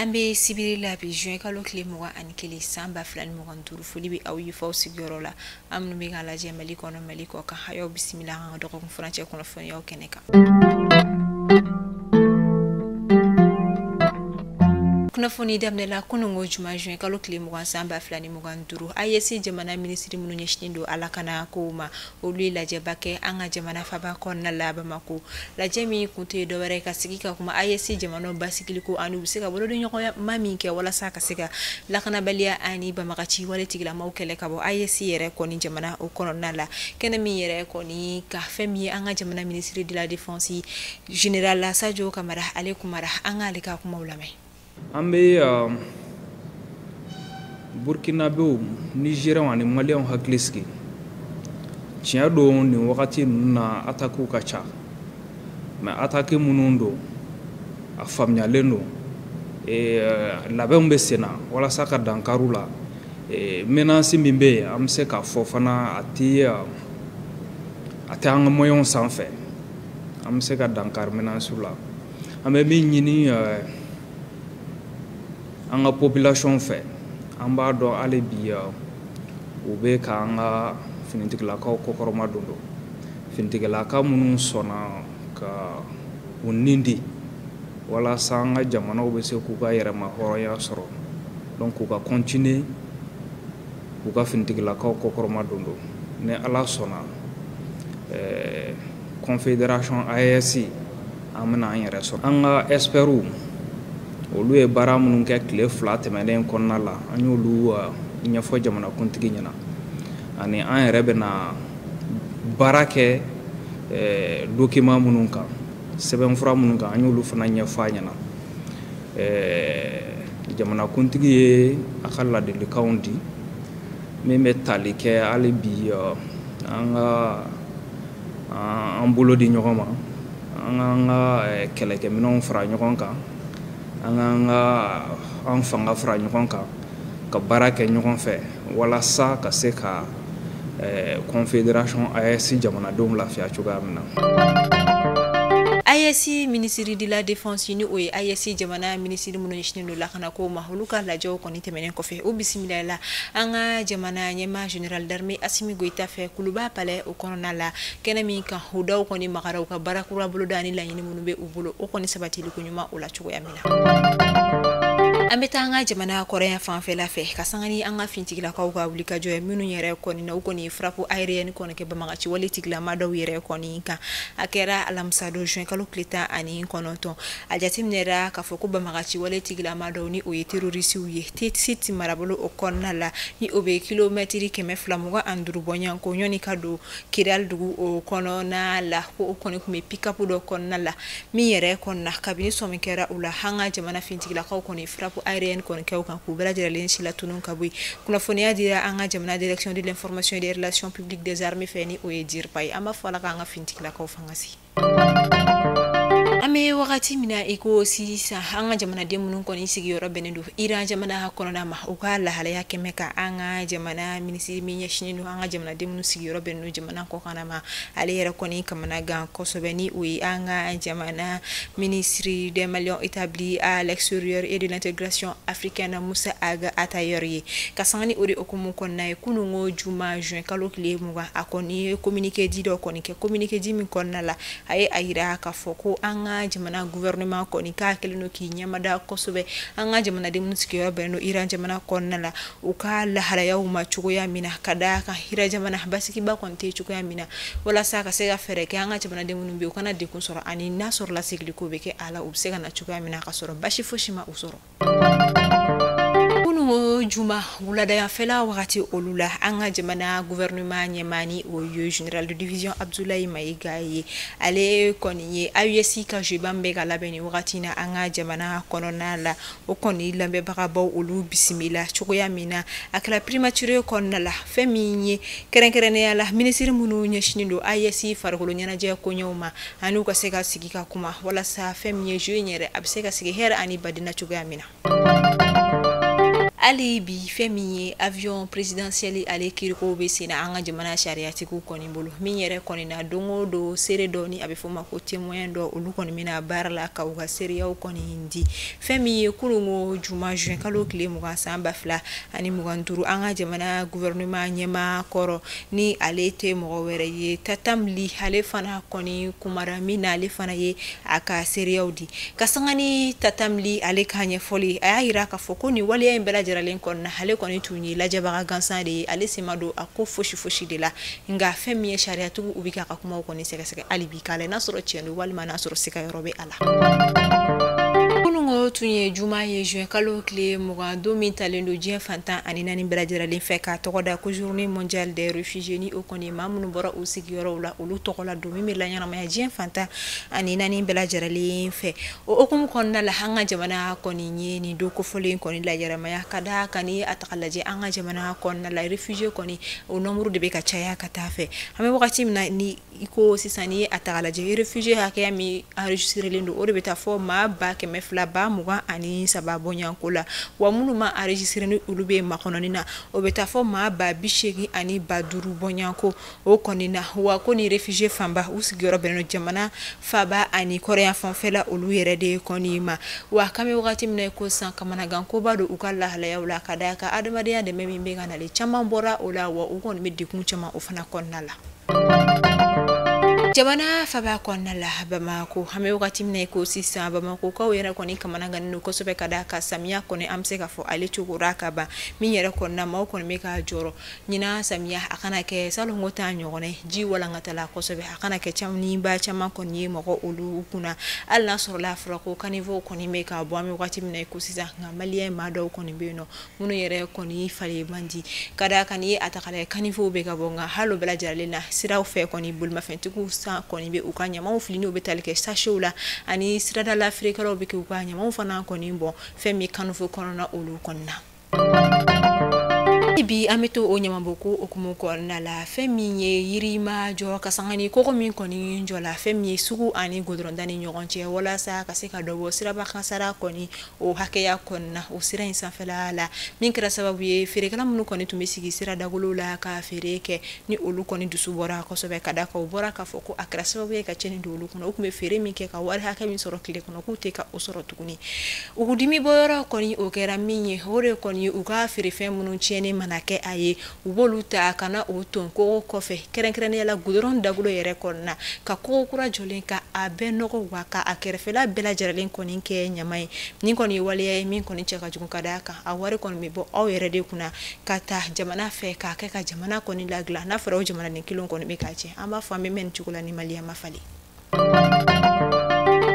An bɛ sibiri la bi juin kalo tile 21 san 2025. Foli bɛ aw ye f'aw sigiyɔrɔ la, an minnu bɛ k'a lajɛ Mali kɔnɔ, Mali kɔ kan. A y'aw bisimila an ka dɔgɔkun furancɛ kunnafoniyaw kɛnɛ kan. Kunnafoni daminɛ la kununko juma juin kalo tile 20 san 2025, AES jamana minisiri minnu ɲɛsinnen don alakana kow ma, olu ye lajɛba kɛ an ka jamana faba kɔnɔna la Bamakɔ. Lajɛ min kun tɛ dɔwɛrɛ ka sigi ka kuma AES jamanaw basigili ko ani u bɛ se ka bolodiɲɔgɔnma min kɛ walasa ka se ka lakanabaliya ani banbagaci wale tigilamaw kɛlɛ ka bɔ AES yɛrɛ kɔni jamana o kɔnɔna la. Kɛnɛ min yɛrɛ kɔni ka fɛn min ye an ka jamana ministre de la défense général Sadio Kamara, ale kumara, an k'ale ka kumaw lamɛn. An bɛ Burkinabéw, Nigériens ani Maliens hakili sigi. Tiɲɛ don, nin wagati ninnu na attaques ka ca, mais attaque minnu don, a faamuyalen don, labɛnw bɛ sen na walasa ka dankari u la. Menace min bɛ yen, an bɛ se k'a fɔ fana a tɛ an ka moyens sanfɛ, an bɛ se ka dankari menace la. An bɛ min ɲini an ka population fɛ, an b'a dɔn hali bi u bɛ k'an ka finitigilakaw kɔkɔrɔma don don finitigilaka minnu sɔnna ka u nin di walasa an ka jamanaw bɛ se k'u ka yɛrɛma hɔrɔnya sɔrɔ. Donc u ka continuer k'u ka finitigilakaw kɔkɔrɔma don don. Ni Ala sɔnna, confédération AES, an bɛna an yɛrɛ sɔrɔ. An ka experts, olu ye baara minnu kɛ tile 2 tɛmɛnen kɔnɔna la, an y'olu ɲɛfɔ jamanakuntigi ɲɛna, ani an yɛrɛ bɛna baara kɛ document minnu kan, sɛbɛnfura minnu kan, an y'olu fana ɲɛfɔ a ɲɛna. Jamanakuntigi ye a ka ladilikanw di min bɛ tali kɛ hali bi an ka an bolo di ɲɔgɔn ma, an k'an ka kɛlɛkɛminɛnw fara ɲɔgɔn kan, an k'an ka an fanga fara ɲɔgɔn kan, ka baara kɛ ɲɔgɔn fɛ walasa ka se ka confédération AES jamanadenw lafiya cogoya min na. AES ministre de la défense, ni o ye AES jamana minisiri minnu ɲɛsinnen don lakanako ma, olu ka lajɛw kɔni tɛmɛnen kɔfɛ, o bisimila la an ka jamana ɲɛmaa général d'armée Assimi Goïta fɛ Kuluba palais o kɔnɔna la. Kɛnɛ min kan, o daw kɔni magara u ka baara kura boloda ani laɲini minnu bɛ u bolo, o kɔni sabatili ko ɲuman o la cogoya min na. An bɛ taa an ka jamana kɔrɔya fanfɛla fɛ ka sanga ni an ka finitigilakaw ka wulikajɔ ye, minnu yɛrɛ kɔni na u kɔni ye frappe aérienne kɔni kɛ banbagaci wale tigilama dɔw yɛrɛ kɔni kan. A kɛra alamisa don juin kalo tile 19. A jateminɛra k'a fɔ ko banbagaci wale tigilama dɔw, ni o ye terroristew ye, Tessit marabolo o kɔnɔna la, ni o bɛ kilomɛtiri 225 bɔɲɔgɔnko ɲɔni ka don Kidal dugu o kɔnɔna la, ko o kɔni tun bɛ pick-up dɔ kɔnɔna la min yɛrɛ kɔnɔna. Kabini sɔmi kɛra u la, an ka jamana finitigilakaw kɔni frappe aérienne kɔni kɛ u kan k'u bɛɛ lajɛlen si latunu ka bɔ yen. Kunnafoniya dira an ka jamana direction de l'information et des relations publiques des armées fɛ, ni o ye DIRPA ye. An b'a fɔ Ala k'an ka finitigilakaw fanga se. An bɛ wagati min na i ko sisan, an ka jamanaden minnu kɔni sigiyɔrɔ bɛnnen don Iran jamana kɔnɔna ma, u ka lahalaya kɛmɛ ka an ka jamana minisiri min ɲɛsinnen don an ka jamanaden minnu sigiyɔrɔ bɛnnen don jamana kɔkan ma, ale yɛrɛ kɔni kamana gan kosɛbɛ, ni o ye an ka jamana ministre des Maliens établis à l'extérieur et de l'intégration africaine Moussa Ag Attaher ye. Ka sanga ni o de hukumu kɔnɔna ye, kununko juma juin kalo tile 20, a kɔni ye communiqué di dɔ kɔni kɛ. Communiqué di min kɔnɔna la, a ye a yira k'a fɔ ko an ka jamana gouvernement kɔni k'a kɛlen don k'i ɲɛmada kosɛbɛ an ka jamanaden minnu sigiyɔrɔ bɛnnen don Iran jamana kɔnɔna la, u ka lahalayaw ma cogoya min na, ka d'a kan Iran jamana basigiba kɔni tɛ cogoya min na, walasa ka se ka fɛɛrɛ kɛ an ka jamanaden minnu bɛ yen, u kana degun sɔrɔ, ani n'a sɔrɔla segili ko bɛ kɛ a la, u bɛ se ka na cogoya min na ka sɔrɔ basi fosi ma u sɔrɔ. Kununko juma wuladayafɛla wagati olu la, an ka jamana gouvernement ɲɛmaa, ni o ye général de division Abdoulaye Maïga ye, ale kɔni ye AES ka jeu ba bɛ ka labɛn nin wagati na an ka jamana kɔnɔna la, o kɔni lamɛnbagabaw olu bisimila cogoya min na. A kɛra primature kɔnɔna la, fɛn min ye kɛrɛnkɛrɛnnenya la minisiri minnu ɲɛsinnen don AES farikolo ɲɛnajɛ koɲɛw ma, ani u ka se ka sigi ka kuma walasa fɛn min ye jeu in yɛrɛ, a bɛ se ka sigi hɛrɛ ani badina cogoya min na. Hali bi, fɛn min ye avion présidentiel, ale kiriko bɛ sen na an ka jamana sariyatigiw kɔni bolo. Min yɛrɛ kɔni na, don o don, seere dɔ ni a bɛ fɔ o ma ko témoin dɔ, olu kɔni bɛna baara la ka u ka seereyaw kɔni di. Fɛn min ye kununko juma, juin kalo tile 20, san 2025, an ka jamana gouvernement ɲɛmaa kɔrɔ, ni ale tɛ mɔgɔ wɛrɛ ye Tatam Ly, ale fana kɔni kumara min na, ale fana ye a ka seereyaw di. Ka sanga ni Tatam Ly ale ka ɲɛfɔli, a y'a yira k'a fɔ ko nin waleya in bɛɛ lajɛlen kɔnɔna, ale kɔni tun ye lajɛbaga gansan de ye, ale sen ma don a ko fosi fosi de la. Nka fɛn min ye sariyatigiw, u bɛ k'a ka kumaw kɔni sɛgɛsɛgɛ hali bi k'a la n'a sɔrɔ tiɲɛ don walima n'a sɔrɔ siga yɔrɔ bɛ a la. Kununko tun ye juma ye, juin kalo tile 20, don min talen don diɲɛ fan 14 bɛɛ lajɛlen fɛ k'a tɔgɔ da ko Journée mondiale des réfugiés, ni o kɔni maa minnu bɔra u sigiyɔrɔw la, olu tɔgɔ la don min bɛ laɲɛnamaya diɲɛ fan 14 bɛɛ lajɛlen fɛ. O hukumu kɔnɔna la, an ka jamana kɔni ye nin don kofɔlen kɔni laɲɛnamaya, ka da kan ni a ta lajɛ an ka jamana kɔnɔna la, réfugié kɔni, o nombre de bɛ ka caya ka taa fɛ. An bɛ wagati min na ni i ko sisan, ni a ta lajɛ, réfugié hakɛya min enregistré don, o de bɛ taa fɔ maa 223,000 bɔɲɔgɔnko la. Wa minnu ma enregistré, ni olu bɛ makɔnɔni na, o bɛ taa fɔ maa 85,000 bɔɲɔgɔnko o kɔni na. Wa ko ni réfugié fanba, u sigiyɔrɔ bɛnnen don jamana faba ani kɔrɔya fanfɛla olu yɛrɛ de kɔni ma. Wa k'an bɛ wagati min na ko sisan, kamanagan koba don u ka lahalayaw la, ka d'a kan adamadenya dɛmɛ min bɛ ka nalen, caman bɔra o la, wa u kɔni bɛ degun caman o fana kɔnɔna la. Jamana faba kɔnɔna la, Bamako, an bɛ wagati min na ko sisan, Bamakokaw yɛrɛ kɔni kamanagannen don kosɛbɛ, ka d'a kan samiya kɔni, an bɛ se k'a fɔ ale cogora ka ban. Min yɛrɛ kɔnɔna, maaw kɔni bɛ ka jɔrɔ ɲinan samiya a kana kɛ salongo ta ɲɔgɔn ye, ji walankatala kosɛbɛ, a kana kɛ ba caman kɔni ye mɔgɔ olu kunna. Hali n'a sɔrɔla a fɔra ko caniveau kɔni bɛ ka bɔ, an bɛ wagati min na ko sisan, nka malien maa dɔw kɔni bɛ yen nɔ minnu yɛrɛ kɔni falen man di, ka d'a kan n'i ye a ta k'a lajɛ, caniveau bɛ ka bɔ, nka hali o bɛɛ lajɛlen na, siraw fɛ kɔni, bolimafɛntigiw san kɔni bɛ u ka ɲamaw fili, n'u bɛ tali kɛ sachetw la, ani siradala feerekɛlaw bɛ kɛ u ka ɲamaw fana kɔni bɔn fɛn min caniveau kɔnɔna olu kɔni na. Bi an bɛ to o ɲamabɔko hukumu kɔnɔna la. Fɛn min ye yirima jɔ, ka sanga ni koko min kɔni jɔ la, fɛn min ye sugu ani goudronda ni ɲɔgɔn cɛ, walasa ka se ka dɔ bɔ siraba kasara kɔni o hakɛya kɔnɔna o sira in sanfɛla la, min kɛra sababu ye feerekɛla minnu kɔni tun bɛ sigi sira dagolo la ka feere kɛ, ni olu kɔni dusu bɔra kosɛbɛ, ka da kan u bɔra k'a fɔ ko a kɛra sababu ye ka tiɲɛni don olu kɔnɔ. U tun bɛ feere min kɛ ka wari hakɛ min sɔrɔ tile kɔnɔ, k'u tɛ ka o sɔrɔ tuguni. U dimi bɔyɔrɔ kɔni, o kɛra min ye, o de kɔni u ka feerefɛn minnu tiɲɛni mana kɛ a ye, u b'olu ta ka na o ton kogo kɔfɛ, kɛrɛnkɛrɛnnenya la goudron dagolo yɛrɛ kɔnɔna, ka kogo kura jɔlen ka a bɛɛ nɔgɔ, wa ka a kɛrɛfɛla bɛɛ lajɛlen kɔni kɛ ɲama ye. Nin kɔni ye waleya ye min kɔni cɛ ka jugu, ka d'a kan a wari kɔni bɛ bɔ aw yɛrɛ de kunna ka taa jamana fɛ k'a kɛ ka jamana kɔni ladilan. N'a fɔra o jamanaden kelen kɔni bɛ k'a tiɲɛ, an b'a fɔ an bɛ mɛn nin cogo la ni malien ma falen.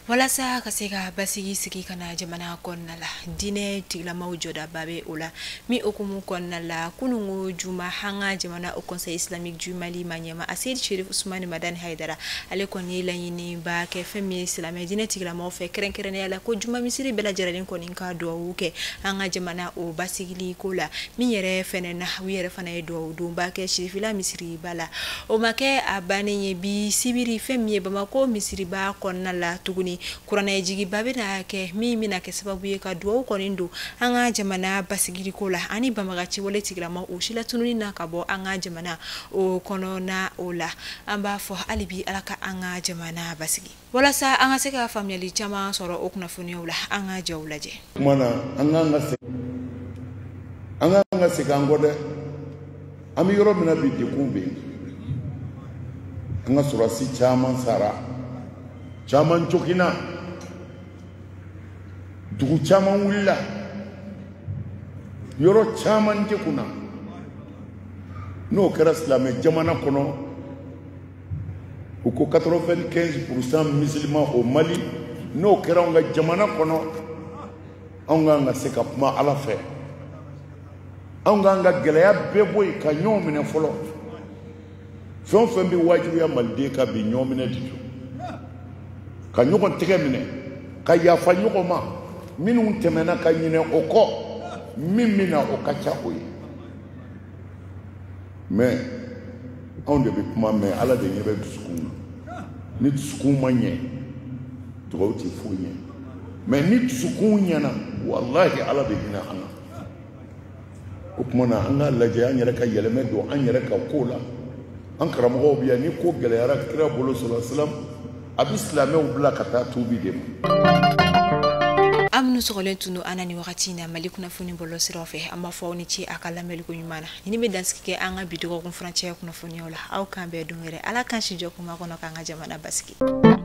Walasa ka se ka basigi sigi ka na jamana kɔnɔna la, diinɛ tigilamaw jɔdaba bɛ o la. Min hukumu kɔnɔna la, kununko juma, an ka jamana Haut Conseil islamique du Mali ma ɲɛma Aseyid Cherif Usumani Madani Hayidara, ale kɔni ye laɲiniba kɛ fɛn min ye silamɛ diinɛ tigilamaw fɛ, kɛrɛnkɛrɛnnenya la ko juma misiri bɛɛ lajɛlen kɔni ka duwawu kɛ an ka jamana o basigili ko la. Min yɛrɛ fɛnɛ na, u yɛrɛ fana ye duwawu donba kɛ Sirifila misiriba la. O ma kɛ a bannen ye, bi sibiri, fɛn min ye Bamako misiriba kɔnɔna la tuguni, kuranɛ jigiba bɛna kɛ, min bɛna kɛ sababu ye ka duwawu kɔni don an ka jamana basigiliko la ani banbagaci wale tigilama o si latununi na ka bɔ an ka jamana o kɔnɔna o la. An b'a fɔ hali bi, Ala ka an ka jamana basigi. Walasa an ka se ka faamuyali caman sɔrɔ o kunnafoniyaw la, an ka jaw lajɛ. Kuma na, an kan ka segin an kɔ dɛ. An bɛ yɔrɔ min na bi, degun bɛ yen. An ka sɔrɔdasi caman sara, caman joginna, dugu caman wulila, yɔrɔ caman degunna. N'o kɛra silamɛ jamana kɔnɔ, u ko 95 % musulmans au Mali, n'o kɛra anw ka jamana kɔnɔ, anw kan ka se ka kuma Ala fɛ. Anw k'an ka gɛlɛya bɛɛ bɔ yen ka ɲɔgɔn minɛ fɔlɔ. Fɛn o fɛn bɛ wajibiya maliden ka bi, ɲɔgɔn minɛ de don, ka ɲɔgɔn tɛgɛ minɛ, ka yafa ɲɔgɔn ma minnu tɛmɛna, ka ɲinɛ o kɔ. Min bɛ na, o ka ca o ye. Mais anw de bɛ kuma mɛn, Ala de ɲɛ bɛ dusukun na. Ni dusukun ma ɲɛ, dugawu tɛ foyi ɲɛ. Mais ni dusukun ɲɛna, walahi, Ala bɛ hinɛ an na. O tuma na an k'a lajɛ an yɛrɛ ka yɛlɛmɛ don an yɛrɛ ka ko la. An karamɔgɔw bɛ yan, ni ko gɛlɛyara kira bolo sɔrɔ silam, a bɛ silamɛw bila ka taa tuubi de ma. Aw minnu sɔgɔlen tun don an na nin wagati in na Mali kunnafoni bɔlɔlɔ siraw fɛ, an b'a fɔ aw ni ce a ka lamɛnni ko ɲuman na. Nin bɛ dansigi kɛ an ka bi dɔgɔkun furancɛ kunnafoniyaw la. Aw k'an bɛn don wɛrɛ. Ala k'an si jɔ kuma kɔnɔ, k'an ka jamana basigi.